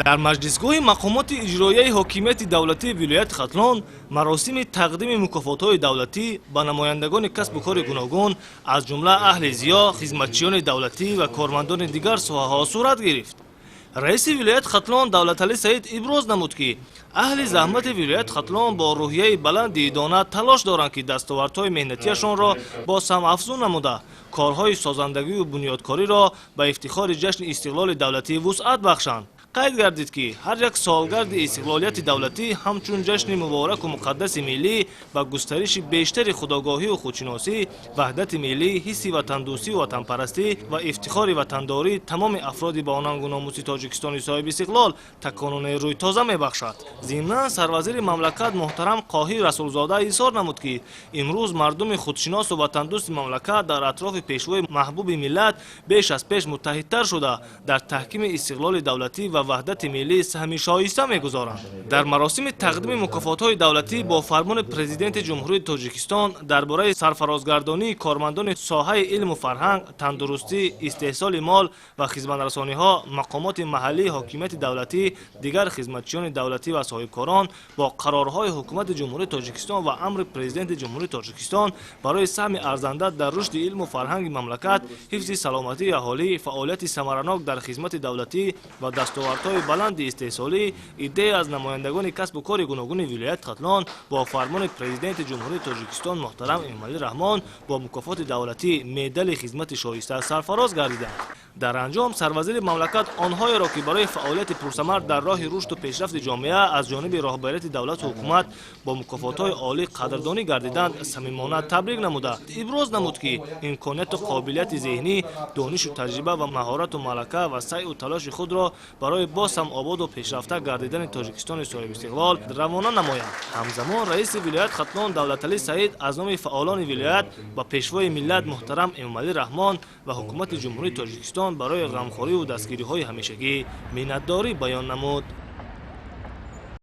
Дар маҷлисгоҳи мақомоти иҷроияи ҳокимияти давлатии вилояти Хатлон маросими тақдими мукофотҳои давлатӣ ба намояндагони касбу кори гуногун, аз ҷумла аҳли зиё, хизматчиёни давлатӣ ва кормандони дигар соҳаҳо сурат гирифт. Раиси вилояти Хатлон Давлаталӣ Саид иброз намуд, ки аҳли заҳмати вилояти Хатлон бо рӯҳияи баланди идона талош доранд, ки дастовардҳои меҳнатиашонро боз ҳам афзун намуда, корҳои созандагию бунёдкориро ба ифтихори ҷашни истиқлоли давлатӣ вусъат бахшанд. Қайд гардид, ки ҳар як солгарди истиқлолияти давлатӣ ҳамчун ҷашни мубораку муқаддаси миллӣ ба густариши бештари худогоҳию худшиносӣ, ваҳдати миллӣ, ҳисси ватандӯстию ватанпарастӣ ва ифтихори ватандории тамоми афроди ба онангу номуси Тоҷикистони соҳиби истиқлол такону нерӯи тоза мебахшад. Зимнан сарвазири мамлакат муҳтарам Қоҳир Расулзода изҳор намуд, ки имрӯз мардуми худшиносу ватандӯсти мамлакат дар атрофи пешвои маҳбуби миллат беш аз пеш муттаҳидтар шуда, дар таҳкими истиқлоли давлатӣ ва ваҳдати миллӣ саҳми шоиста мегузоранд. Дар маросими тақдими мукофотҳои давлатӣ бо фармони Президенти Ҷумҳурии Тоҷикистон дар бораи сарфарозгардонии кормандони соҳаи илму фарҳанг, тандурустӣ, истеҳсоли мол ва хизматрасониҳо, мақомоти маҳаллии ҳокимияти давлатӣ, дигар хизматчиёни давлатӣ ва соҳибкорон, бо қарорҳои Ҳукумати Ҷумҳурии Тоҷикистон ва амри Президенти Ҷумҳурии Тоҷикистон барои саҳми арзанда дар рушди илму фарҳанги мамлакат, ҳифзи саломатии аҳолӣ, фаъолияти самаранок дар хизмати давлатӣ ва дастовардҳои баланди истеҳсолӣ иддае аз намояндагони касбу кори гуногуни вилояти Хатлон бо фармони Президенти Ҷумҳурии Тоҷикистон муҳтарам Эмомалӣ Раҳмон бо мукофоти давлатӣ, медали «Хизмати шоиста» сарфароз гардиданд. Дар анҷом сарвазири мамлакат онҳоеро, ки барои фаъолияти пурсамар дар роҳи рушду пешрафти ҷомеа аз ҷониби роҳбарияти давлату ҳукумат бо мукофотҳои олӣ қадрдонӣ гардиданд, самимона табрик намуда, иброз намуд, ки имконияту қобилияти зеҳнӣ, донишу таҷриба ва маҳорату малака ва саъю талоши худро барои боз ҳам ободу пешрафта гардидани Тоҷикистони соҳибистиқлол равона намоянд. Ҳамзамон раиси вилоят Хатлон Давлаталӣ Саид аз номи фаъолони вилоят ба пешвои миллат муҳтарам Эмомалӣ Раҳмон ва Ҳукумати Ҷумҳурии Тоҷикистон барои ғамхориву дастгириҳои ҳамешагӣ миннатдорӣ баён намуд.